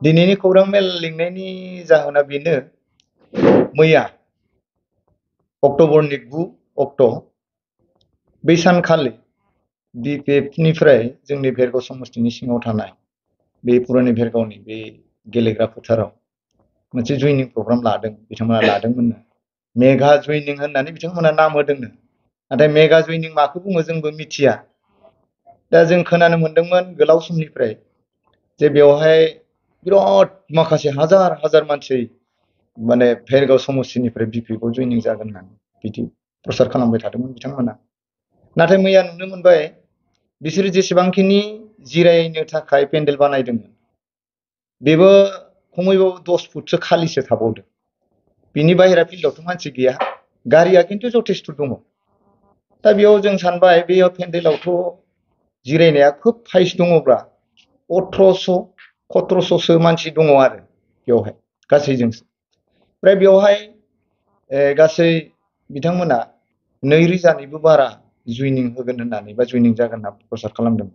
दिनैनि खौरां मेल लिंनायनि जाहोना बेनो मैया अक्ट'बरनि 9 अक्ट' बै सानखालि BPF जोंनि भेरगाव समस्तिनि सिङाव थानाय बे पुरानि भेरगावनि बे गेलेग्रा फोथाराव मोनसे जयनिं प्रग्राम लादों बिथांमोना लादोंमोननो मेगा जयनिं होननानै बिथांमोना नाम होदोंनो नाथाय मेगा जयनिं माखौ बुङो जोंबो मिथिया दा जों खोनानो मोनदोंमोन गोलाव समनिफ्राय जे बेवहाय बिराद माखासे हाजार हाजार मानसि माने भेरगाव समस्तिनिफ्राय BPF जयनिं जागोन होननानै बिदि प्रसार खालामबाय थादोंमोन बिथांमोना नाथाय मैया नुनो मोनबाय बिसोर जेसेबांखिनि जिरायनो थाखाय पेन्डेल बानायदोंमोन बेबो खमैबाबो 10 फुटसो खालिसो थाबावदों बिनि बाहेरा फिल्डआवथ' मानसि गैया गारिया खिन्थु जथेस्थ' दङ दा बेयाव जों सानबाय बेयाव पेन्डेलावथ' जिरायनाया खोब हाइस दङब्ला 1700 मानसि दङ आरो बेवहाय गासैजोंसो ओमफ्राय बेवहाय गासै बिथांमोना 2000निबो बारा जयनिं होगोन होननानै बा जयनिं जागोन होनना प्रसार खालामदों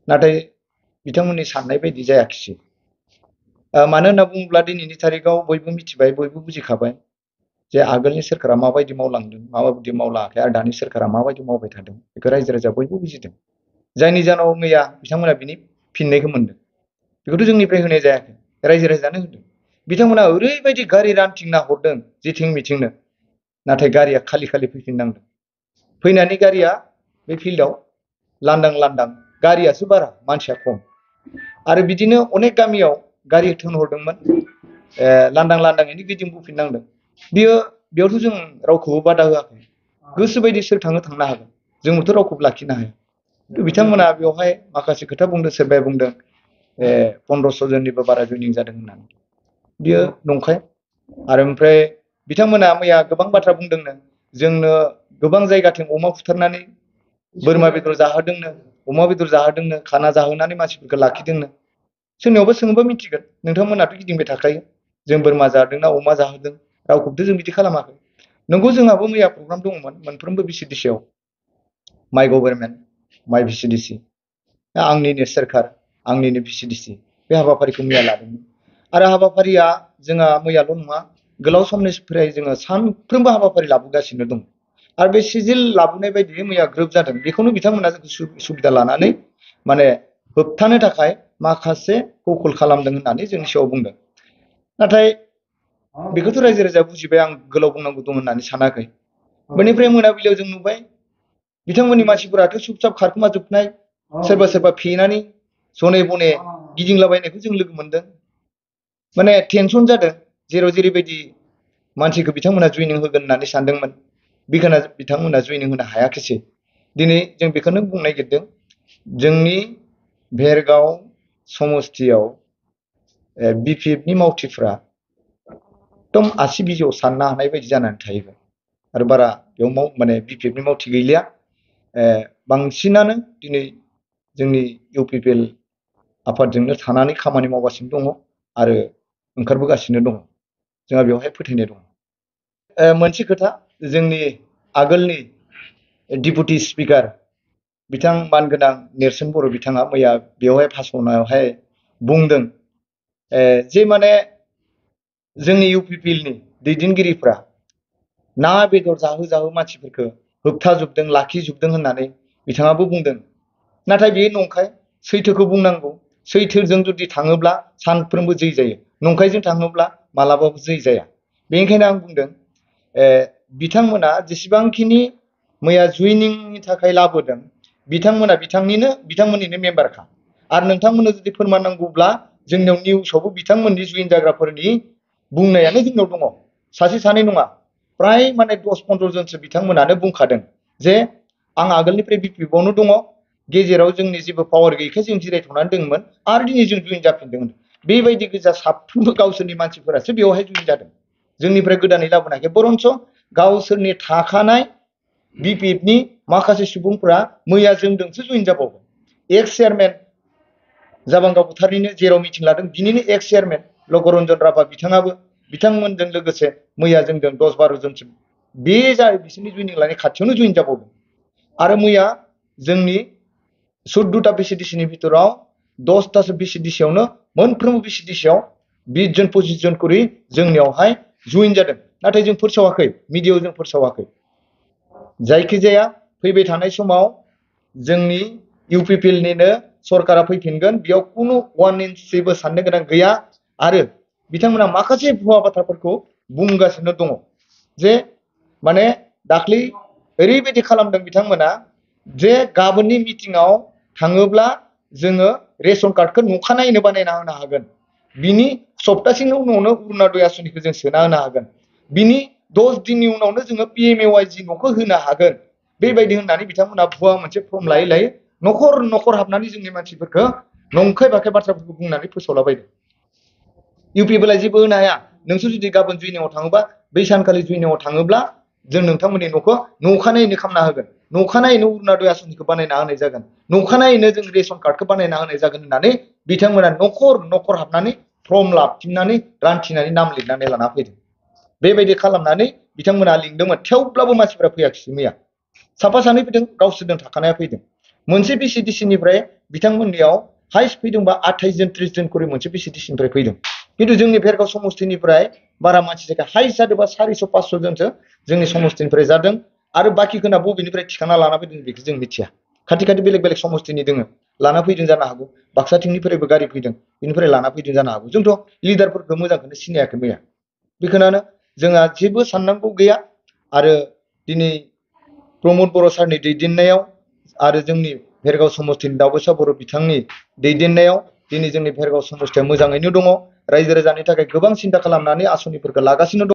नाथाय बिथांमोननि साननाय बायदि जायाखिसै मानो होनना बुङोब्ला दिनैनि तारिखाव बयबो मिथिबाय बयबो बुजिखाबाय जे आगोलनि सोरखारा माबायदि मावलांदों माबायदि मावलाङाखै आरो दानि सोरखारा माबायदि मावबाय थादों बेखौ रायजो राजा बयबो बुजिदों जायनि जाहोनाव मैया बिथांमोना बिनि फिननायखौ मोनदों बेखौथ' जोंनिफ्राय होनाय जायाखै रायजो राजायानो होदों बिथांमोना ओरैबायदि गारि रानथिंना हरदों जेथिं मिथिंनो नाथाय गारिया खालि खालि फैफिननांदों फैनानै गारिया बे फिल्डआव लांदां लांदां गारियासो बारा मानसिया खम आरो बिदिनो अनेक गामियाव गारि थिनहरदोंमोन लांदां लांदाङैनो गिदिंबोफिननांदों बेयावथ' जों रावखौबो बादा होआखै गोसोबायदि सोर थांनो हागोन जोंबोथ' रावखौबो लाखिनो हाया बिथांमोना बेवहाय माखासे खोथा बुंदों सोरबाया बुंदों 1500 जननिबो बारा जयनिं जादों होननानै बियो नंखाय आरो ओमफ्राय बिथांमोना मैया गोबां बाथ्रा बुंदोंनो जोंनो गोबां जायगाथिं अमा फुथारनानै बोरमा बेदर जाहोदोंनो अमा बेदर जाहोदोंनो खाना जाहोनानै मानसिफोरखौ लाखिदोंनो सोरनियावबा सोङोबा मिथिगोन नोंथांमोनाथ' गिदिंबाय थाखायो जों बोरमा जादोंना अमा जाहोदों रावखौबोथ' जों बिदि खालामाखै नंगौ जोंहाबो मैया प्रग्राम दंमोन मोनफ्रोमबो VCDC आव माइ गभर्नमेन्ट माइ VCDC आंनिनो सोरखार आंनिनो VCDC बे हाबाफारिखौ मैया लादोंमोन आरो हाबाफारिया जोंहा मैयाल' नङा गोलाव समनिफ्राय जोङो सानफ्रोमबो हाबाफारि लाबोगासिनो दं आरो बे सिजिल लाबोनाय बायदियै मैया ग्रोब जादों बेखौनो बिथांमोना जोंखौ सुबिदा लानानै माने होबथानो थाखाय माखासे कौशल खालामदों होननानै जोंनि सिगाङाव बुंदों नाथाय बेखौथ' रायजो राजाया बुजिबाय आं गोलाव बुंनांगौ दं होननानै सानाखै बेनिफ्राय मोनाबिलियाव जों नुबाय बिथांमोननि मानसिफोराथ' चुपचाप खारखोमाजोबनाय सोरबा सोरबा फेनानै जने बने गिदिंलाबायनायखौ जों लोगो मोनदों माने टेनसन जादों जेराव जेरैबायदि मानसिखौ बिथांमोना जयनिं होगोन होननानै सानदोंमोन बेखौनो बिथांमोना जयनिं होनो हायाखिसै दिनै जों बेखौनो बुंनो नागिरदों जोंनि भेरगाव समस्तियाव BPFनि मावथिफ्रा एकदम आसि बिजौआव साननो हानाय बायदि जानानै थाहैबाय आरो बारा बेयाव माने BPFनि मावथि गैलिया बांसिनानो दिनै जोंनि UPPL आफादजोंनो थानानै खामानि मावगासिनो दङ आरो ओंखारबोगासिनो दङ जोंहा बेवहाय फोथायनाय दङ मोनसे खोथा जोंनि आगोलनि डिपुटि स्पिकार बिथां मानगोनां नेर्सोन बर' बिथाङा मैया बेवहाय भाषणावहाय बुंदों जे माने जोंनि UPPLनि दैदेनगिरिफ्रा ना बेदर जाहो जाहो मानसिफोरखौ होबथाजोबदों लाखिजोबदों होननानै बिथाङाबो बुंदों नाथाय बेयो नंखाय सैथोखौ बुंनांगौ सैथोजों जुदि थाङोब्ला सानफ्रोमबो जै जायो नंखायजों थाङोब्ला मालाबाबो जै जाया बेनिखायनो आं बुंदों बिथांमोना जेसेबांखिनि मैया जयनिंनि थाखाय लाबोदों बिथांमोना बिथांमोननिनो मेम्बारखा आरो नोंथांमोननो जुदि फोरमान नांगौब्ला जोंनियाव निउसावबो बिथांमोननि जयेन जाग्राफोरनि बुंनायानो जोंनाव दङ सासे सानै नङा प्राय माने 10-15 जनसो बिथांमोनानो बुंखादों जे आं आगोलनिफ्राय BPFआवनो दङ गेजेराव जोंनि जेबो पावार गैयैखाय जों जिरायथ'नानै दंमोन आरो दिनै जों जयेन जाफिनदोंमोन बेबायदि गोजा साफ्रोमबो गावसोरनि मानसिफोरासो बेवहाय जयेन जादों जोंनिफ्राय गोदानै लाबोनायखाय बरन्स गावसोरनि थाखानाय BPFनि माखासे सुबुंफोरा मैया जोंजोंसो जयेन जाबावदों एक्स चेयारमेन जाबांगाव बुथारनिनो जेराव मिटिं लादों बिनिनो एक्स चेयारमेन लगरन्जन राभा बिथाङाबो बिथांमोनजों लोगोसे मैया जोंजों 10-12 जनसो बे बिसोरनि जयेनिं लानाय खाथियावनो जयेन जाबावदों आरो मैया जोंनि 14टा VCDCनि भितराव 10टासो VCDCआवनो मोनफ्रोमबो बिसिडिसियाव 20 जन 25 जन करि जोंनियावहाय जइन जादों नाथाय जों फोसावाखै मिडियायाव जों फोसावाखै जायखिजाया फैबाय थानाय समाव जोंनि इउपिपिएलनिनो सरकारा फैफिनगोन बेयाव कुनु 1 इन्सिबो साननो गोनां गैया आरो बिथांमोना माखासे भुवा बाथ्राफोरखौ बुंगासिनो दङ जे माने दाख्लै ओरैबायदि खालामदों बिथांमोना जे गाबोननि मिटिंआव थाङोब्ला जोङो रेशन कार्डखौ नखानायैनो बानायना होनो हागोन बिनि सप्तासेनि उनावनो अरुणोदय आसनिखौ जों सोना होनो हागोन बिनि 10 दिननि उनावनो जोङो पिएमएवाइजि न'खौ होनो हागोन बेबायदि होननानै बिथांमोना भुवा मोनसे फर्म लायै लायै नखर नखर हाबनानै जोंनि मानसिफोरखौ नंखाय बाखाय बाथ्राफोरखौ बुंनानै फोसावलाबायदों इउपिपिएलआ जेबो होनो हाया नोंसोर जुदि गाबोन जुइनिंआव थाङोबा बै सानखालि जुइनिंआव थाङोब्ला जों नोंथांमोननि न'खौ नखानायैनो खालामना होगोन नखानायैनो अरुणोदय आसनिखौ बानायना होनाय जागोन नखानायैनो जों रेशन कार्डखौ बानायना होनाय जागोन होननानै बिथांमोना नखर नखर हाबनानै फर्म लाबथिंनानै रानथिनानै नाम लिरनानै लाना फैदों बेबायदि खालामनानै बिथांमोना लिंदोंमोन थेवब्लाबो मानसिफोरा फैयाखिसै मैया साफा सानै फैदों गावसोरजों थाखानाया फैदों मोनसे बिसिडिसिनिफ्राय बिथांमोननियाव हाइस्ट फैदोंबा 28 जन 30 जन करि मोनसे बिसिडिसिनिफ्राय फैदों किन्तु जोंनि भेरगाव समस्तिनिफ्राय बारा मानसि जायगा हाइस्ट जादोंबा 400 500 जनसो जोंनि समस्तिनिफ्राय जादों आरो बाकिखौना बबेनिफ्राय थिखाना लाना फैदों बेखौ जों मिथिया खाथि खाथि बेलेग बेलेग समस्तिनि दोङो लाना फैदों जानो हागौ बाक्साथिंनिफ्रायबो गारि फैदों बेनिफ्राय लाना फैदों जानो हागौ जोंथ' लिडारफोरखौ मोजांखौनो सिनायाखै मैया बेखौनो जोंहा जेबो साननांगौ गैया आरो दिनै प्रमद बर' सारनि दैदेननायाव आरो जोंनि भेरगाव समस्तिनि दावबैसा बर' बिथांनि दैदेननायाव दिनै जोंनि भेरगाव समस्तिया मोजाङैनो दङ रायजो राजानि थाखाय गोबां सिन्था खालामनानै आसनिफोरखौ लागासिनो दङ